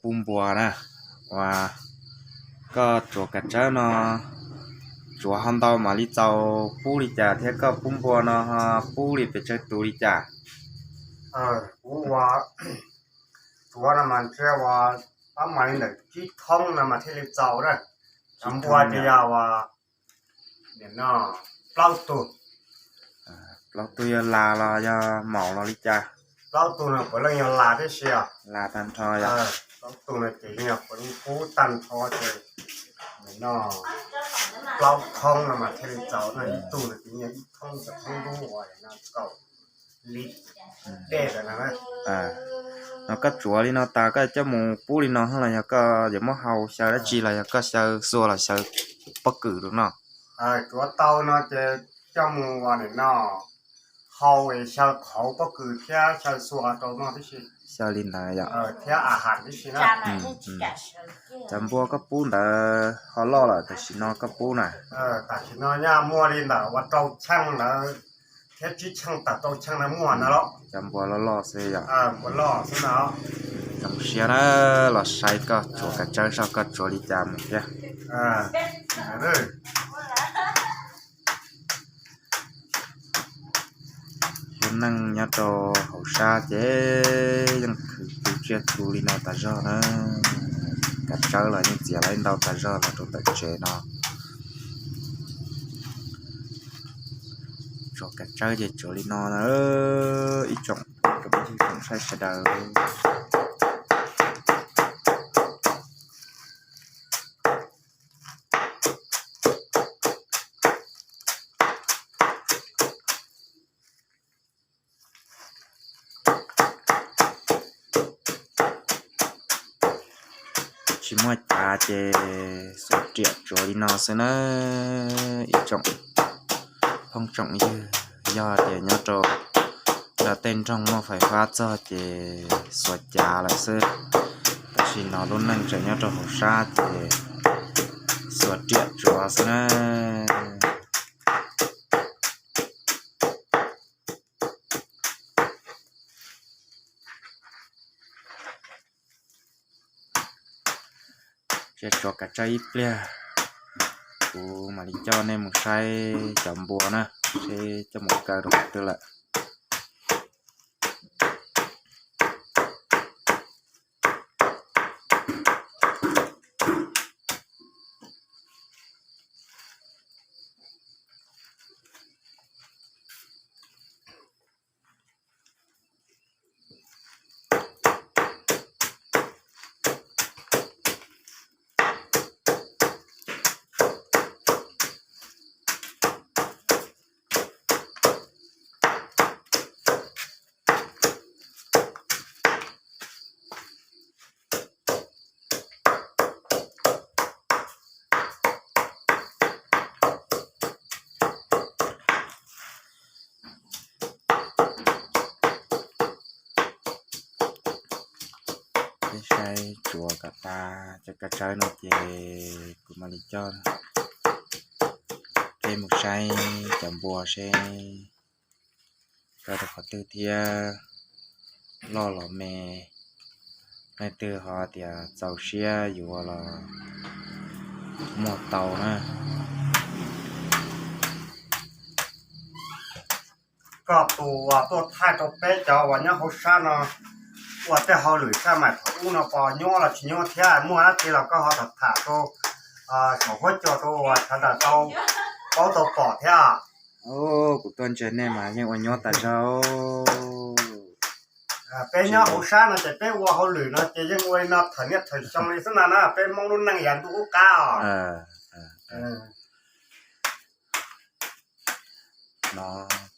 Pub npua na, uas koj tsuav kav tsawb no tsuav ho ntau mam li txaus pub li cas thiab koj pub npua no ho pub li pes tsawg tus li cas? Kuv ua tsuav no mas ntshe ua pab mas li ntawm tsib thoob no mas thiaj li txaus na. Cov npua ces yog ua plaub tug. Plaub tug yog las los yog maum los li cas? Plaub tug no puav leej yog las tib si os. Las tag nrho yog. Plaub tug no ces yog puav leej pub tag nrho ces no plaub thoob no mas thiaj li txaus no, ib tug no ces yog ib thoob, cov thoob dub uas no kaum li dej lawm no. No koj tsuav li no tas koj coj mus pub li no los yog koj yuav muab hau xyaw dab tsi los yog koj xyaw xua los xyaw pob kws rau noj? Tsuav tau no ces coj mus ua nim no hau es xyaw qhauv pob kws thiab xyaw xua rau noj tib si. Xyaw li ntawd yom. Thiab a has tib si na. Cov npua koj pub ntawd ho loj lawm tam sim no koj pub na? Tam sim no nyaj muaj li ntawm ua rau cheej ntawd thiab tsib cheej tawm rau cheej ntawd muaj ntawd los. Cov npua loj loj xwb yom. Npua loj xwb na. Zoo siab na, los saib koj tsuav kav tsawb saib koj tsuav li cas mus thiab. Lub neej nyob rau hauv sab ces yeej khwv tu tsiaj tu li no tas zog na. Kav tsawb los yeej txiav lawv ntau tas zog los rau ntawm tsev no. Tsuav kav tsawb ces tsuav li no na ib tsoom, ib tsoom saib sawv daws. Tsis muaj cav ces xuas riam tsuav li no xwb na ib tsoom phooj tsoom ywg. Yog tias nyob rau nram tej nroog muaj fais fab txog ces xuas cav lawm xwb, tab sis no lub neej tseem nyob rau hauv sab ces xuas riam tsuav xwb na. Tsuav kav tsawb ib pliag, kuv mam li coj nej mus saib cov npua na, seb coj mus kaw rau qhov twg lawm. Peb saib tsuav kom tas cov kav tsawb no ces kuv mam li coj peb mus saib cov npua seb kaw rau qhov twg thiab loj los me. Leej twg ho tias txaus siab yuav los muaj tau na. Koj tus uas tuaj thaij rau peb cov uas nyob hauv sab no ua tej hauj lwm saj maim thaum ub no pos nyuaj los tsis nyuaj thiab, muaj dab tsi los koj ho tham tham rau saum huab cua rau uas sawv daws tau paub tau pom thiab. Kuv tuaj ntsib nej mas yeej ua nyuaj tas zog. Peb nyob hauv sab no ces peb ua hauj lwm no ces yeej ua li no thawm niaj thawm xyoo li xwb no na, peb Hmoob lub neej yav ntuj ub qab os. No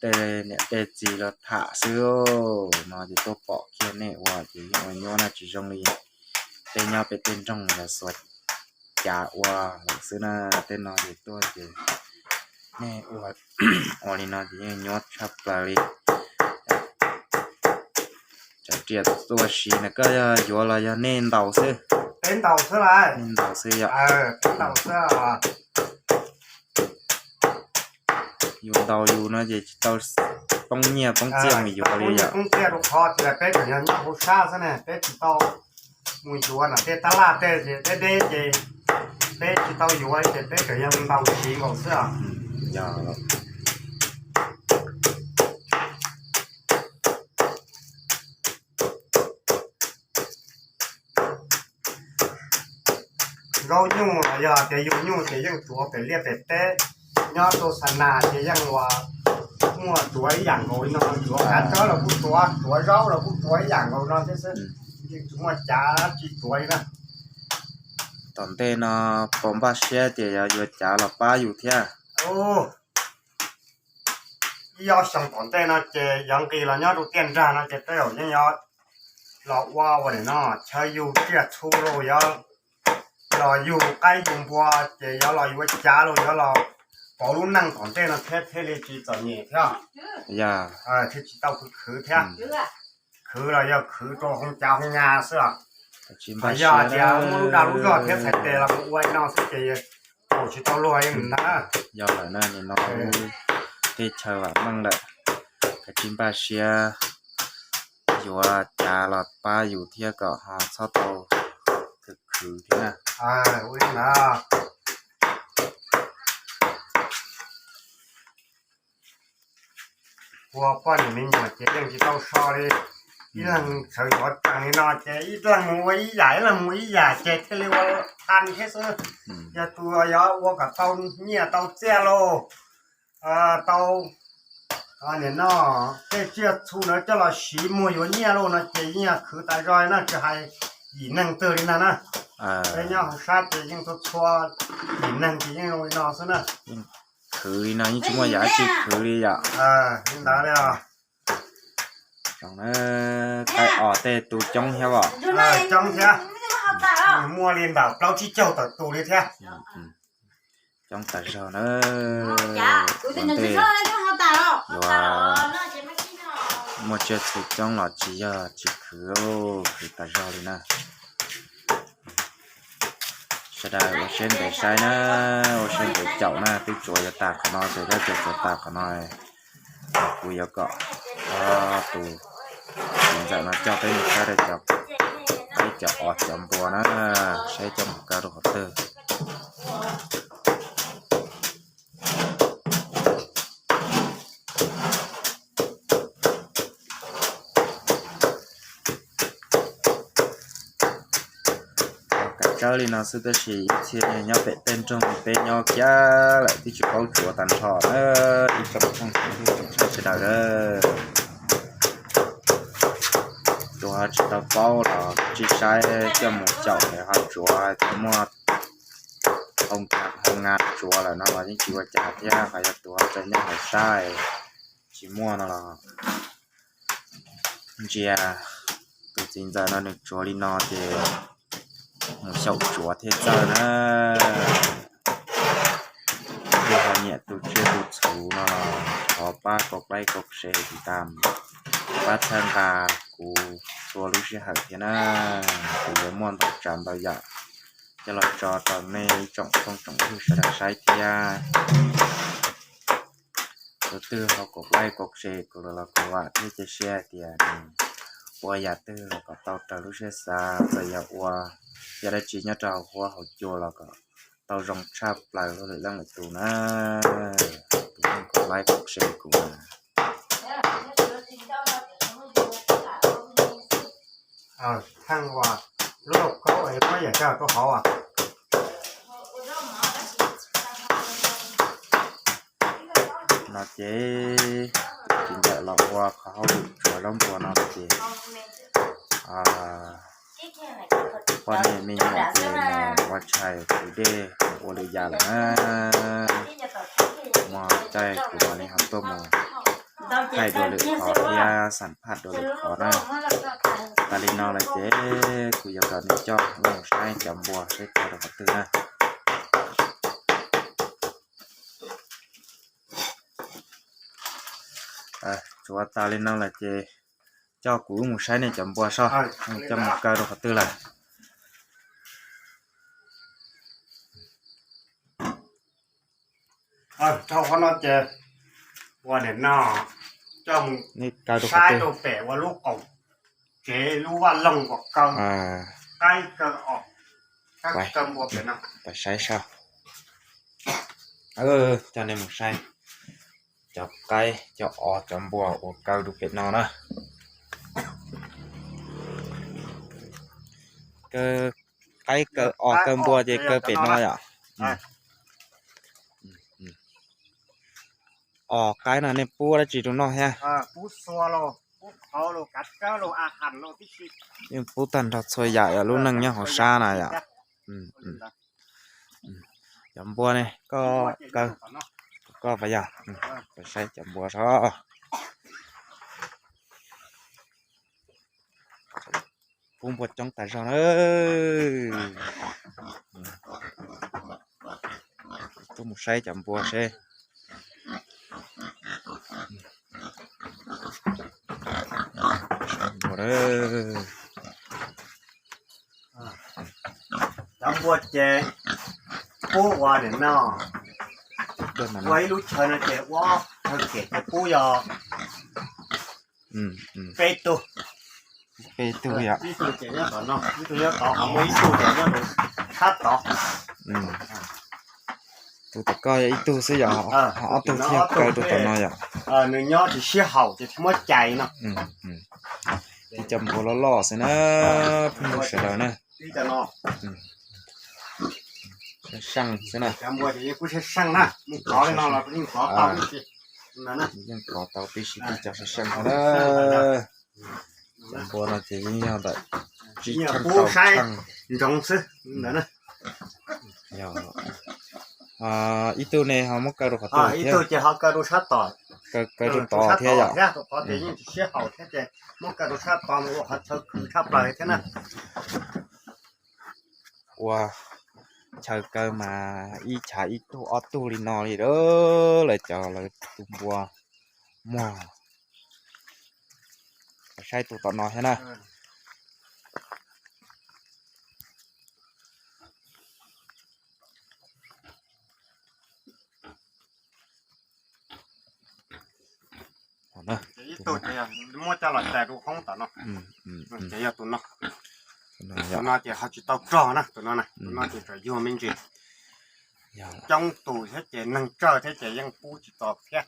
tej niam tej txiv los tham xwb, no ces tuaj pom kiag nej ua ces yeej ua nyuaj na, tsis zoo li tej nyob pem tej nroog los xuas cav ua lawm xwb na. Tej no ces tuaj ces nej ua, ua li no ces yeej nyuaj tshaj plaws li. Cov riam tuaj siv na koj yuav los yog nej ntaus xwb? Peb ntaus xwb lauj. Nej ntaus xwb yom. Peb ntaus xwb. Yus ntaus yus no ces tsis tau poob nyiaj poob txiaj mus yuav li yom. Poob nyiaj poob txiaj rau qhov tias peb tseem yog nyob hauv sab xwb ne, peb tsis tau mus yuav no tej tab laj tej ces deb deb ces peb tsis tau yuav ces peb tseem yog ntaus siv nkaus xwb os. Zaub nyuj los yog tias yus nyuj ces yeej tsuav pem liaj pem teb, nyob rau xa nas ces yeej ua muaj tsuav ib yam nkaus li no, tsuav kav tsawb los kuj tsuav, tsuav zaub los kuj tsuav ib yam nkaus no thiab xwb. Yeej tsis muaj cav tsis tsuav li na. Tom ntej no puas npaj siab tias yuav cav los pab yus thiab? Ib ob xyoo tom ntej no ces yuav nqis los nyob rau tiaj nrag no ces tej zaum yeej yuav los ua ua nim no chaw yug tsiaj txhu los yuav los yug qaib yug npua ces yuav los yuav cav los yuav los pauv lub neej tom ntej no thiab thiaj li tsis txom nyem thiab. Thiaj tsis tau khwv khwv thiab. Khwv los yog khwv rau hoo cav hoo nyas xwb os. Yog tias muaj lub dag lub zog thiab txhais tes los mus ua li no xwb ces thaum tsis tau luag li ntag. Yog lawm na, nim no lub teb chaws vam meej lawm, kav tsij npaj siab yuav cav los pab yus thiab kom ho txhob tau khwv khwv thiab na. Ua poj niam me nyuam ces yeej tsis tau so li. Ib leeg sawv ntxov tsees li no ces ib leeg mus ua ib yam, ib leeg mus ib yam ces thiaj li ua tha thiab xwb. Yog tus yog ua kom tau nyiaj tau txiaj lauj, tau nim no tej tsiaj txhu ntawd coj los siv muag yuav nyiaj lauj no ces yeej yog khwv tas zog na, tsis hais yim neeg twg li ntag na. Peb nyob hauv sab ces yeej txhua txhua yim neeg ces yeej zoo li no xwb na. Khwv li no yeej tsis muaj yam dab tsi khwv li yom. Li ntawd li os. Qaib os tej tu coob thiab os. Coob thiab. Muaj li ntawm plaub tsib caug tawm tus li thiab. Coob tas zog na. Ua ntej yuav muaj tsiaj txhu coob los tsis yog tsis khwv, khwv tas zog li na. Sawv daws ua siab ntev saib na, ua siab ntev caum na, twb tsuav yuav tas qhov no ces, twb tsuav tsuav tas qhov no. Kuv yuav kom tus txiv ntxawm no coj peb mus saib rau cov qaib cov os cov npua na, saib coj mus kaw rau qhov twg. Kav tsawb li no xwb tab sis ib txhia nyob pem tej nroog peb nyob kiag lawm twb tsis paub tsuav tag nrho na, ib tsoom phooj ywg tsoom saib sawv daws a. Tsuav tsis tau paub los tsis saib coj mus caum es ho tsuav tsis muaj hoo nga tsuav lawm no los yeej tsis ua cas thiab, ho yog tus ho tseem nyob hauv sab tsis muaj no los ntsia tus txiv ntxawm no nws tsuav li no ces mus xyaum tsuav thiaj txawj na. Yog ho nyiam tus tsiaj tus txhu no los thov pab kaum like kaum share tiv tam, pab txhawb nqa kuv txhua lub sij hawm thiab na. Kuv yuav muaj ntau tsav ntau yam coj los tso rau nej ib tsoom phooj tsoom ywg sawv daws saib thiab. Tus twg ho kaum like kaum share kuv los kuv vam thiab cia siab hais tias nws ua yam twg los kom tau raws lub siab xav, txawm yog ua yam dab tsi nyob rau hauv huab hauv cua los kom tau zoo tshaj plaws lub lwm leej lwm tus na. Tus neeg kaum like kaum share kuv na. Theej uas lub lauj kaub es muab yam coj rau hauv as. No ces tus txiv ntxawm los ua qhov hauj lwm tsuav zaub npua no ces poj niam me nyuam ces mus ua tshais kwv dej mus ua lwm yam lawm na. Muaj caij kuv mam li ho tuaj mus thaij dua lwm qhov thiab xam phaj dua lwm qhov na. Tas li no lawm ces kuv yuav kom nws coj mus saib cov npua seb tau rau qhov twg na. Tsuav tas li no lawm ces coj kuv mus saib nej cov npua soj, coj mus kaw rau qhov twg lawm. Dhau qhov no ces ua nim no coj mus saib rau pem ua lub qaum tsev lub vaj loog kom kaw. Qaib kaw os, kaw npua pem no. Peb saib saib. Coj nej mus saib cov qaib cov os cov npua uas kaw rau pem no na. Kaw qaib kaw os kaw npua ces kaw pem no yom. Os qaib no nej pub dab tsi rau noj thiab? Yeej pub tag nrho txhua yam yog lub neej nyob hauv sab na yom. Cov npua ne, koj kaw, koj pas yog, saib cov npua saib. Pub npua coob tas zog na. Tuaj mus saib cov npua seb. Cov npua ces pub ua nim no, ua ib lub chaw no ces ua chaw kem ces pub yog peb tug. Peb tug yom. Ib tug ces nyob tom no, ib tug nyob tod, ho muaj ib tug ces nyob rau sab tod. Tus tom koj yog ib tug xwb yom, ho ob tug thiaj kaw rau tom no yom. Nws nyob tsis sib haum ces thiaj muab cais no. Ib cov npua loj loj xwb na, phooj ywg sawv daws na. Seej xwb na. Yeej kov tau tib si, tib co seej xwb na. Cov npua no ces yeej yog ntawm tsib tsheej rau tsheej ntsoov xwb. Ib tug ne ho muab kaw rau qhov twg thiab? Kaw rau tod thiab yom. Muab kaw rau sab tod ua qhov chaw khwv tshaj plaws thiab na. Ua chaw kaw mas ib chav ib tug ob tug li no li lawm, cov lawv tus npua muag. Saib tus tom no thiab na. Ces ib tug ces muab coj los cais rau hoob tom no. Ces yog tus no. Tus no ces ho tsis tau rog na, tus no na, tus no ces tseem yuag me ntsis. Coob tus thiab ces neeg tsawg thiab ces yeej pub tsis tau thiab.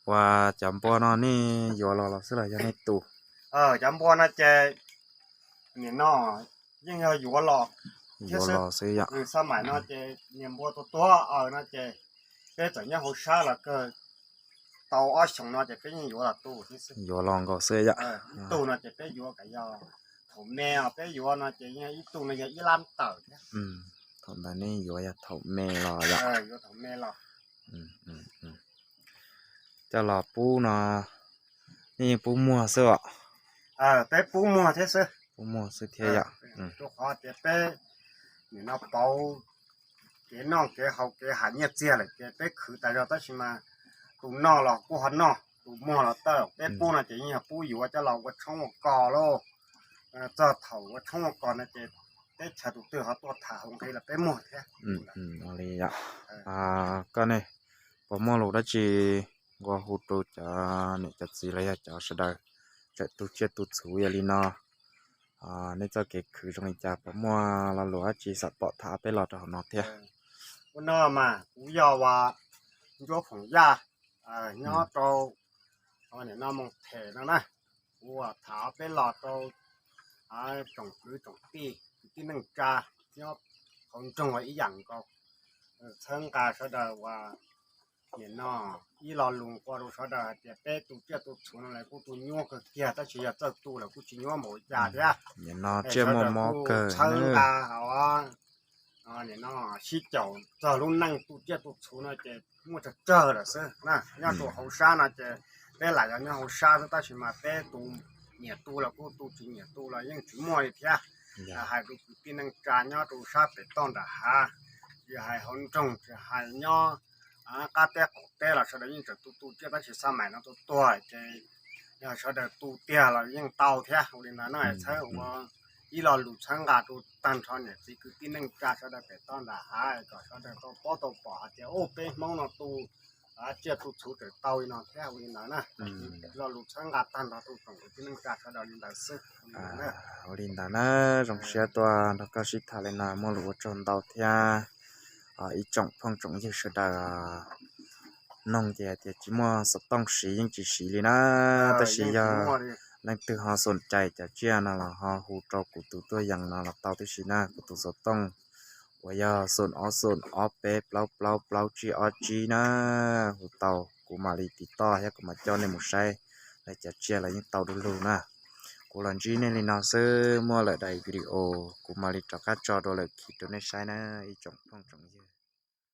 Ua cov npua no nej yuav los los xwb los yog nej tu? Cov npua no ces nim no yeej yog yuav los thiab xwb. Xab maim no ces niag npua tuag tuag aws no ces peb txawm nyob hauv sab los kawg tau ob xyoos no ces peb yeej yuav los tu thiab xwb. Yuav los nkaus xwb yom. Ib tug no ces peb yuav kom yog thaum me os, peb yuav no ces ib tug no yog ib lab tawm thiab. Thaum ntawd nej yuav yog thaum me los yom. Yuav thaum me los. Coj los pub no nej yeej pub muag xwb os? Peb pub muag thiab xwb. Pub muag xwb thiab yom. Rau qhov tias peb nim no pauv kev noj kev haus kev hais nyiaj txiag lawm ces peb khwv tas zog tab sis mas tus noj los kuj ho noj, tus muag los tawm, peb pub no ces yeej yog pub yuav coj los ua tshoob ua kos lauj. Txog thaum ua tshoob ua kos no ces teb chaws tus twg ho tuaj tham hauv nqi los peb muag thiab. Li yom. Koj ne, puas muaj lus dab tsi nqua hu rau cov niam cov txiv los yog cov sawv daws tseem tu tsiaj tu txhuv yam li no, nej txoj kev khwv zoo li cas, puas muaj lo lus dab tsi xam pom tham peb los rau hauv no thiab? Ua no mas kuv yog uas Ntsuab Khoom Yaj, nyob rau nim no Moos Them no na. Kuv tham peb los rau tsoom kwv tsoom tij, kwv tij neej tsa nyob hauv nroog uas ib yam nkaus, txhawb nqa sawv daws uas nim no ib lo lus nqua rau sawv daws hais tias peb tu tsiaj tu txhuv no lawv kuj tu nyuaj kawg kiag tab sis yog txawj tu lawm kuj tsis nyuaj npaum li cas thiab. Nim no tsiaj muaj mob kawg, txhawb nqa hauv nim no sib caum txog lub neej tu tsiaj tu txhuv no ces muaj tsawg tsawg lawm xwb na. Nyob rau hauv sab no ces peb lam yog nyob hauv sab xwb tab sis mas peb tus nyiam tu los kuj tu, tsis nyiam tu los yeej tsis muaj li thiab. Hais rau kwv tij neej tsa nyob rau sab pem toj nram hav, tsis hais hauv nroog tsis hais nyob qab teb qaum teb los sawv daws yeej tseem tu tu tsiaj tab sis xab maim no tuag tuag ces yog sawv daws tu tiag los yeej tau thiab. Ua li ntawd no txhawb ua ib lo lus txhawb nqa rau tag nrho niam txiv kwv tij neej tsa sawv daws pem toj nram hav kom sawv daws tau paub tau pom hais tias ub peb Hmoob no tu Tsiaj tus txhuv tseem tau li no thiab ua li ntawd na. Lo lus txhawb nqa tag nrho rau tsoom kwv tij neej tsa sawv daws li ntawd xwb. Ua li ntawd na, zoo siab tuaj nrog koj sib tham li no muaj lus ua tsaug ntau thiab. Ib tsoom phooj tsoom ywg sawv daws noog ces hais tias tsis muaj xov tooj siv yeej tsis siv li na, tab sis yog leej twg ho xoom cai cov tsiaj no los ho hu rau kuv tus tuaj yees no los tau tib si na, kuv tus xov tooj uas yog xoom ob xoom ob peb plaub plaub plaub tsib ob tsib na, hu tau kuv mam li tiv toj thiab kuv mam coj nej mus saib. Lawv cov tsiaj los yeej tau du lug na. Kuv los ntsib nej li no xwb, muaj lawm daim video kuv mam li rov qab tso dua lawm khi rau nej saib na ib tsoom phooj tsoom ywg.